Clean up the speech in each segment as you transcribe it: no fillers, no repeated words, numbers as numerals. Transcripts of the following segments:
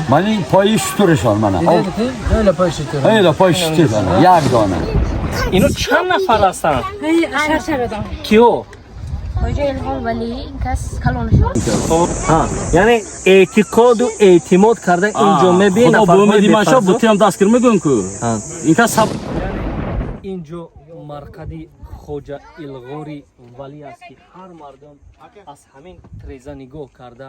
Ман ин пои шутурашон мана. Хеле пои шутур. Хеле пои шутур мана. Як дона. Ино чанд нафар ҳастанд? Киё? Хоҷа Илҳом Валӣ ин кас калонашон. Яъне эътиқоду эътимод карда инҷо мебинед. Худо бо умеди маша бутиам дастгир мегӯем ку. Ин кас саб Инҷо марқади Хоҷа Илғори Валӣ аст, ки ҳар мардум аз ҳамин треза нигоҳ карда.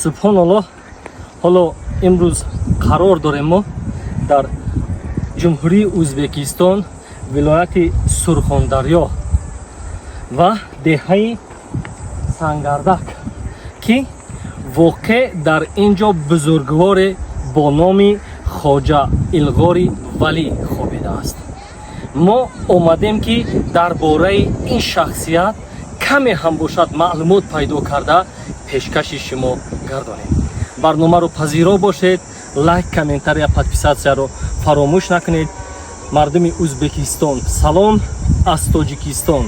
Субҳоналлоҳ, ҳоло имрӯз қарор дорем мо дар Ҷумҳурии Ӯзбекистон, вилояти Сурхондарё ва деҳаи Сангардак, ки воқеъ дар ин ҷо бузургворе бо номи Хоҷа Илғори Валӣ хобидааст. Мо омадем, ки дар бораи ин шахсият каме ҳам бошад маълумот пайдо карда пешкаши шумо гардонем. Барномаро пазиро бошед, лайк, комментария, подписатсияро фаромӯш накунед. Мардуми Ӯзбекистон, салом аз Тоҷикистон.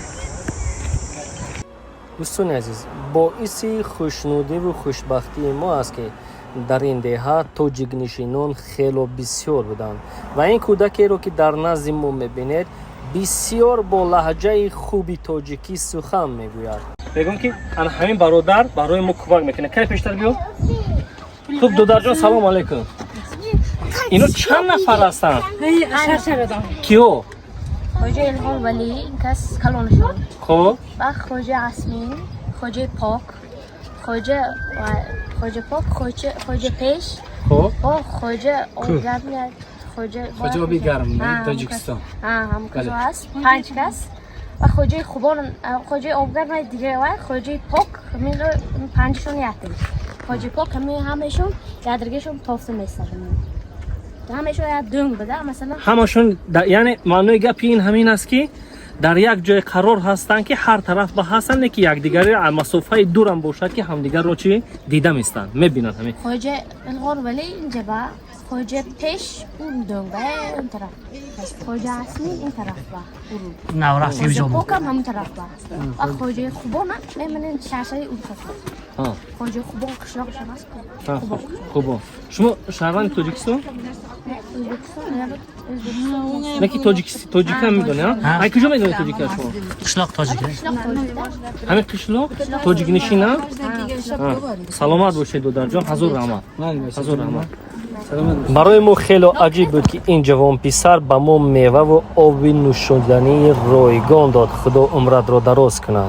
Дӯстони азиз, боиси хушнудиву хушбахтии мо аст, ки дар ин деҳа тоҷикнишинон хело бисёр буданд ва ин кӯдакеро, ки дар назди мо мебинед, бисёр бо лаҳҷаи хуби тоҷикӣ сухан мегӯяд. Мегӯям, ки ана ҳамин бародар барои мо кӯмак мекунад. Кане, пештар биё. Хуб, додарҷон, салом алайкум. Ино чанд нафар ҳастанд? Киё? Хоҷа Илҳом Валӣ ин кас калонашон. Хуб. Ва Хоҷа Асмин, Хоҷаи Пок, Хоҷа ва Хоҷа Пок, Хоҷа Пеш Хуб. ва Хоҷа Обгарм, Хоҷа Хоҷа Оби Гарм, Тоҷикистон. Ҳам кас аст, панҷ кас. Ва Хоҷаи Хубон, Хоҷаи Обгарм дига ва Хоҷаи Пок, ҳаминро панҷшон якдигар. Хоҷаи Пок ҳамин ҳамаашон якдигаршон тофта местанд. Ҳамаашон як дунг буда, масалан. Ҳамашон, яъне маънои гапи ин ҳамин аст, ки дар як ҷой қарор ҳастанд, ки ҳар тараф ба ҳастанд, не ки якдигари масофаи дурам бошад, ки ҳамдигарро чӣ дида местанд, мебинанд ҳамин. Хоҷа Илғор Валӣ инҷа ба Хоҷа Пеш он дунг ба он тараф. Хоҷа Асмин ин тараф ба. Хоҷа Покам ҳамон тараф ба. Ва Хоҷаи Хубон мемонанд шаршаи он тараф. Хоҷаи Хубон қишлоқшон аст. Хубон. Хубон. Шумо шаҳрванди Тоҷикистон? O'zbekiston, O'zbekiston. Не ки тоҷика медонед? Ай куҷо медонед тоҷика шумо? Қишлоқ тоҷик. Qishloq tojikda. Ҳамин қишлоқ тоҷикнишина. Саломат бошед, додарҷон, ҳазор раҳмат, ҳазор раҳмат. Барои мо хело аҷиб буд, ки ин ҷавонписар ба мо меваву оби нӯшодании ройгон дод. Худо умратро дароз кунад.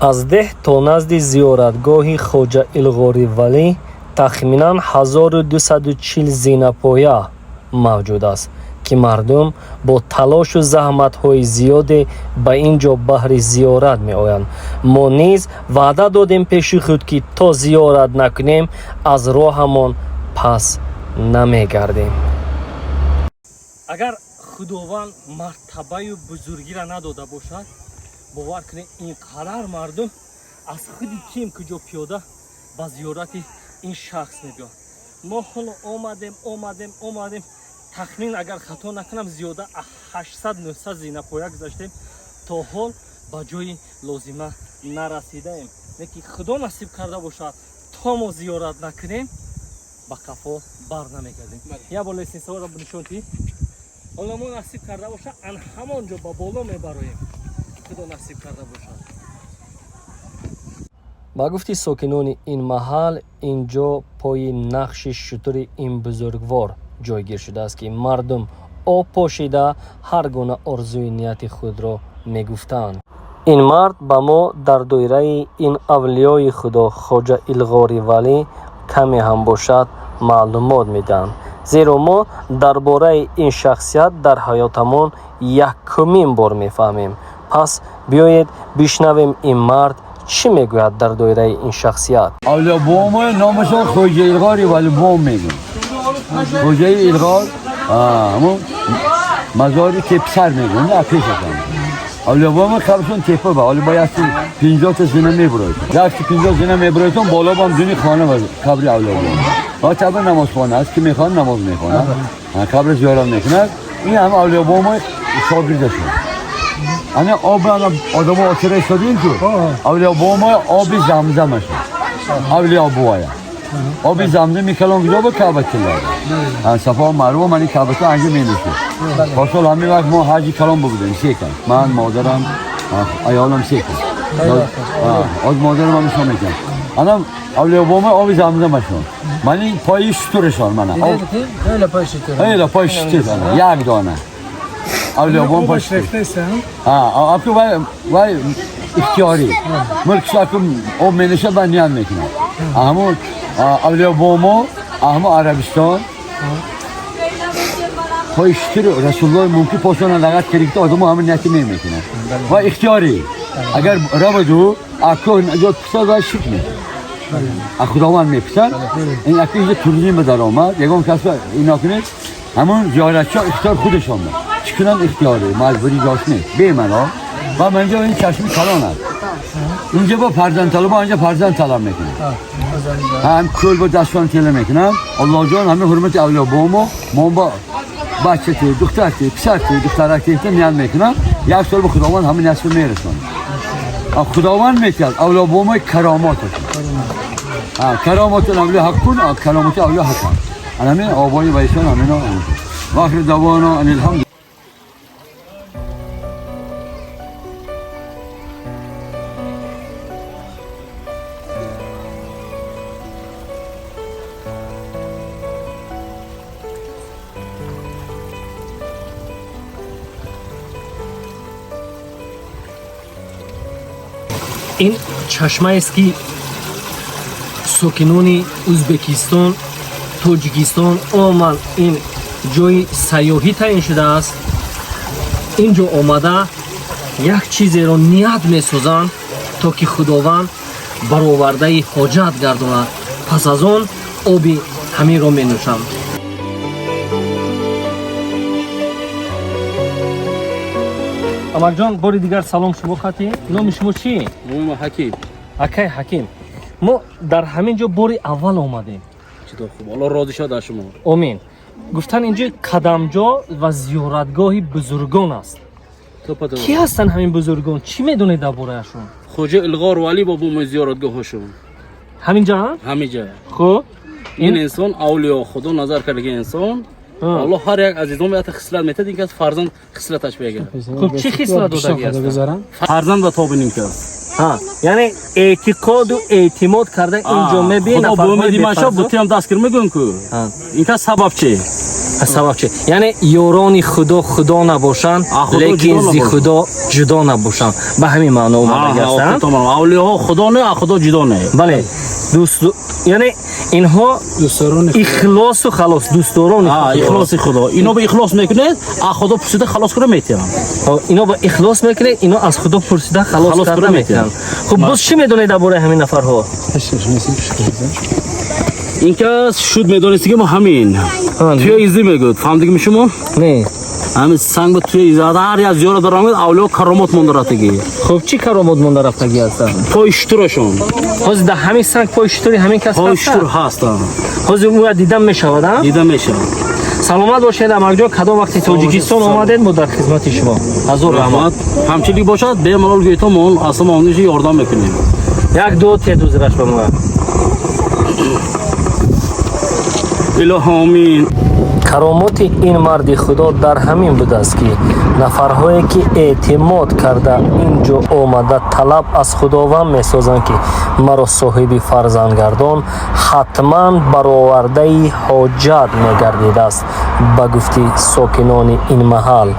Аз деҳ то назди зиёратгоҳи Хоҷа Илғори Валӣ тахминан 1240 зинапоя мавҷуд аст, ки мардум бо талошу заҳматҳои зиёде ба ин ҷо баҳри зиёрат меоянд. Мо низ ваъда додем пеши худ, ки то зиёрат накунем, аз роҳамон пас намегардем. Агар Худованд мартабаю бузургиро надода бошад, бовар кунед, ин қадар мардум аз худи ким куҷо пиёда ба зиёрати ин шахс мебиёд. Мо ҳоло омадем, омадем, омадем, тахмин, агар хато накунам, зиёда 800-900 зинапоя гузаштем, то ҳол ба ҷои лозима нарасидаем. Лекин Худо насиб карда бошад, то мо зиёрат накунем, ба қафо бар намегардем. Як бор лестницаҳоро нишон тӣ. Ҳоло мо насиб карда бошад, ан ҳамон ҷо ба боло мебароем, Худо насиб карда бошад. Ба гуфти сокинони ин маҳал, ин ҷо пои нақши шутури ин бузургвор ҷойгир шудааст, ки мардум об пошида ҳар гуна орзуи нияти худро мегуфтанд. Ин мард ба мо дар доираи ин авлиёи Худо Хоҷа Илғори Валӣ каме ҳам бошад маълумот медиҳанд, зеро мо дар бораи ин шахсият дар ҳаётамон якумин бор мефаҳмем. Пас биёед, бишнавем, ин мард чӣ мегӯяд дар доираи ин шахсият. Авлиё бом номашон Хоҷа Илғори Вали бом мегӯянд. Хоҷаи Илғор ҳамон мазори тепсар мегӯянд, на пешашон. Авлиё бом қабршон тепа ба ҳоли бо 150 та зина мебуроед. 150 зина мебуроедтон, боло бам дуни хона ва қабри авлиё бом. Ва табъан намозхона аст, ки мехоҳад намоз мехонад, қабр зиёрат мекунад. Ин ҳам авлиё бом шогирдашон. Ана об одамо охира истодем ку. Авлиё бобо оби замзам аст. Авлиё бобоя. Оби замзам микалон куҷо ба Каъба килад. Сафо Марва мани Каъба анҷо менишид. Пасол ҳамин вақт мо ҳаҷи калон будем се кас. Ман, модарам, аёлам се кас. Аз модарам ҳам нишон мекунам. Анам авлиё бобо оби замзам аст. Мани пои шутурашон мана. Хеле пои шутур. Хеле пои шутур ана. Як дона. Авлиё бобо пои шутур. Ҳа, аку вай ихтиёрӣ. Мулк шакум об менеша ба ният мекунад. Ҳамун авлиё бобо, ҳамун Арабистон. Пои шутур Расулуллоҳ мумкин посона лағат кирикта одамо ҳамун нияти мекунад. Ва ихтиёрӣ. Агар раваду аку наҷот писад вай ширк мекунад. Худованд меписад. Ин аку инҷа туризм ба даромад. Ягон кас ино кунед, ҳамун зиёратчиҳо ихтиёр худашон буд. Чӣ кунанд ихтиёрӣ, маҷбурӣ ҷош нест. Бемано. Ва манҷа ин чашми калон аст. Инҷа бо фарзанд талаб, анҷа фарзанд талаб мекунад. Ҳам кӯл бо дастшон тела мекунанд. Аллоҳ ҷон ҳамин ҳурмати авлиё бо мо бо бача ки, духтар ки, писар ки, духтарак ки ният мекунанд. Як сол ба Худованд ҳамин насиб мерасонад. Худованд метиҳад авлиё бо мо каромот аст. Каромат авлиё ҳаққун, каромати авлиё ҳаққан. Ҳамин обои вайсон ҳамино. Ва охир давона анилҳамд. Ин чашмаест ки сокинони Ӯзбекистон, Тоҷикистон умуман ин ҷои сайёҳӣ таъин шудааст. Ин ҷо омада як чизеро ният месозанд то ки Худованд баровардаи ҳоҷат гардонад. Пас аз он оби ҳаминро менӯшанд. Амакҷон, бори дигар салом шумо хати. Номи шумо чӣ? Номи Ҳаким. Акай Ҳаким. Мо дар ҳамин ҷо бори аввал омадем. Чӣ хуб. Аллоҳ розӣ шавад аз шумо. Омин. Гуфтан инҷо қадамҷо ва зиёратгоҳи бузургон аст. Кӣ ҳастанд ҳамин бузургон? Чӣ медонед дар бораашон? Хоҷа Илғор Валӣ бобо мо зиёратгоҳашон. Ҳаминҷо? Ҳаминҷо. Хуб. Ин инсон авлиё, Худо назар кардаги инсон. Аллоҳ ҳар як азизон як хислат метад, ин кас фарзанд хислаташ мегирад. Хуб, чӣ хислат додаги аст? Фарзанд ва тобин ин кас. Ҳа, яъне эътиқоду эътимод карда инҷо мебинад. Худо бо умеди маша бутиам дастгир мегӯям ку. Ин кас сабаб чӣ? Сабаб чӣ? Яъне ёрони Худо Худо набошанд, лекин зи Худо ҷудо набошанд. Ба ҳамин маъно омадаги ҳастанд. Авлиёҳо Худо не, а Худо ҷудо не. Бале, дӯст, яъне инҳо ихлосу халос, дӯстдорони Худо. Ихлоси Худо. Ино ба ихлос мекунед, а Худо пурсида халос карда метиҳанд. Ино ба ихлос мекунед, ино аз Худо пурсида халос карда метиҳанд. Хуб, боз чӣ медонед дар бораи ҳамин нафарҳо? Ин кас шуд медонисти ки мо ҳамин. Туя изи мегӯяд. Фаҳмидигими шумо? Не. Ҳамин санг ба туя изи. Ҳар як зиёрат дорам мегӯяд, авлиё каромот монда рафтагӣ. Хуб, чӣ каромот монда рафтагӣ ҳастанд? Пои шутурашон. Ҳозир дар ҳамин санг пои шутури ҳамин кас Пои ҳаст? шутур ҳаст. Ҳозир ӯ дида мешавад, а? Дида мешавад. Саломат бошед, амакҷон. Кадом вақти Тоҷикистон омадед, мо дар хизмати шумо. Ҳазор раҳмат. Ҳамчунин бошад, бемалол гӯйтон, мо асло мо ёрдам мекунем. Як ду те дузираш ба мо. Илоҳ омин. Каромоти ин марди Худо дар ҳамин будааст ки нафарҳое ки эътимод карда ин ҷо омада талаб аз Худованд месозанд ки маро соҳиби фарзандгардон, ҳатман баровардаи ҳоҷат мегардидааст, ба гуфти сокинони ин маҳал.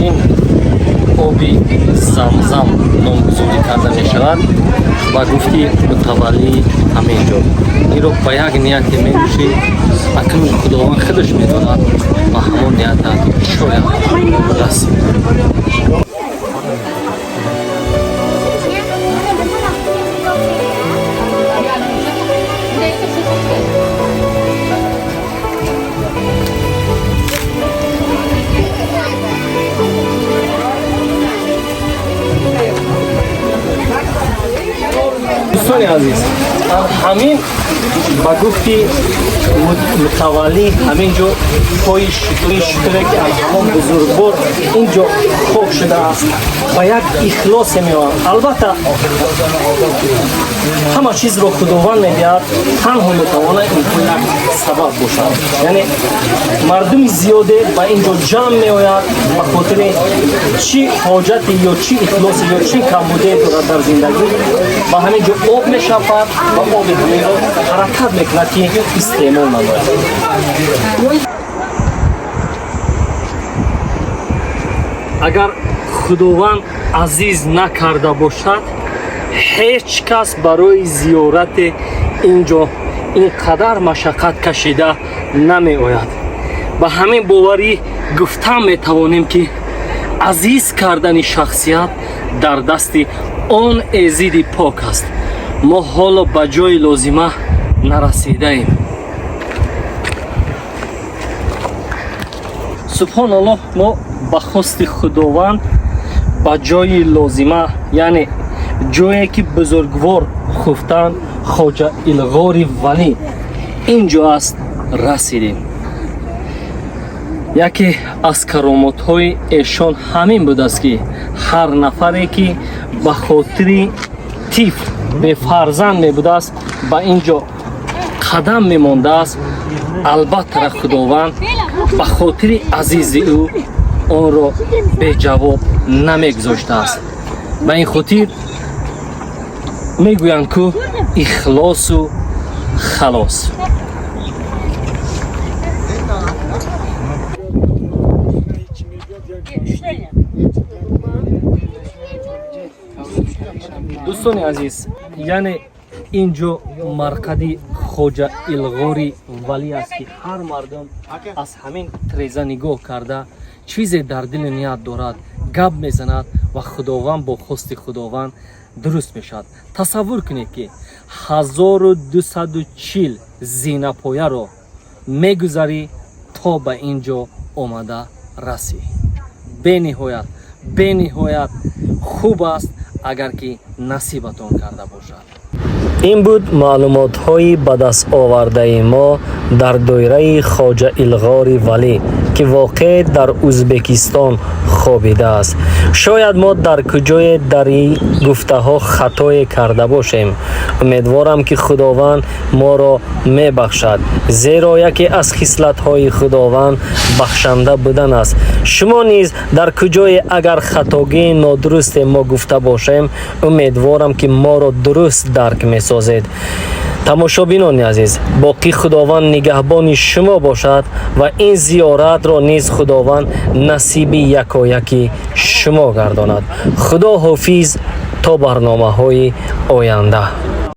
Ин оби замзам номгузорӣ карда мешавад ба гуфти мутаваллии ҳамин ҷо. Инро ба як нияте менӯшӣ, акнун Худованд худаш медонад ба ҳамон ниятат шояд расид. Азиз, ҳамин ба гуфти мутаваллӣ, ҳамин ҷо пои шутури шутуре, ки аз ҳамон бузургвор ин ҷо хок шудааст, ба як ихлосе меояд. Албатта, ҳама чизро Худованд медиҳад, танҳо метавонад инҳо як сабаб бошад. Яъне мардуми зиёде ба ин ҷо ҷамъ меояд, ба хотири чӣ ҳоҷате ё чӣ ихлосе ё чӣ камбудие дорад дар зиндагӣ, ба ҳамин ҷо об мешапад ва оби ҳаминро ҳаракат мекунад, ки истеъмол намояд. Агар Худованд азиз накарда бошад, ҳеҷ кас барои зиёрати ин ҷо ин қадар машаққат кашида намеояд. Ба ҳамин боварӣ гуфтан метавонем, ки азиз кардани шахсият дар дасти он Эзиди пок аст. Мо ҳоло ба ҷои лозима нарасидаем. Субҳоналлоҳ, мо ба хости Худованд ба ҷои лозима, яъне ҷое ки бузургвор хуфтанд, Хоҷа Илғори Валӣ ин ҷо аст, расидем. Яке аз каромотҳои эшон ҳамин будааст, ки ҳар нафаре ки ба хотири тифл бефарзанд мебудааст, ба ин ҷо қадам мемондааст, албатта Худованд ба хотири азизи ӯ онро беҷавоб намегузоштааст. Ба ин хотир мегӯянд, ку ихлосу халос. Дӯстони азиз, яъне ин ҷо марқади Хоҷа Илғори Валӣ аст, ки ҳар мардум аз ҳамин треза нигоҳ карда, чизе дар дили ният дорад, гап мезанад ва Худованд бо хости Худованд дуруст мешавад. Тасаввур кунед, ки 1240 зинапояро мегузарӣ, то ба ин ҷо омада расӣ. Бениҳоят, бениҳоят хуб аст, агар ки насибатон карда бошад. Ин буд маълумотҳои ба даст овардаи мо дар доираи Хоҷа Илғори Валӣ, ки воқеъ дар Ӯзбекистон хобидааст. Шояд мо дар куҷое дар ин гуфтаҳо хатое карда бошем. Умедворам, ки Худованд моро мебахшад, зеро яке аз хислатҳои Худованд бахшанда будан аст. Шумо низ дар куҷое агар хатогии нодурусте мо гуфта бошем, умедворам, ки моро дуруст дарк месозед. Тамошобинони азиз, боқӣ Худованд нигаҳбони шумо бошад ва ин зиёратро низ Худованд насиби якояки шумо гардонад. Худо ҳофиз, то барномаҳои оянда.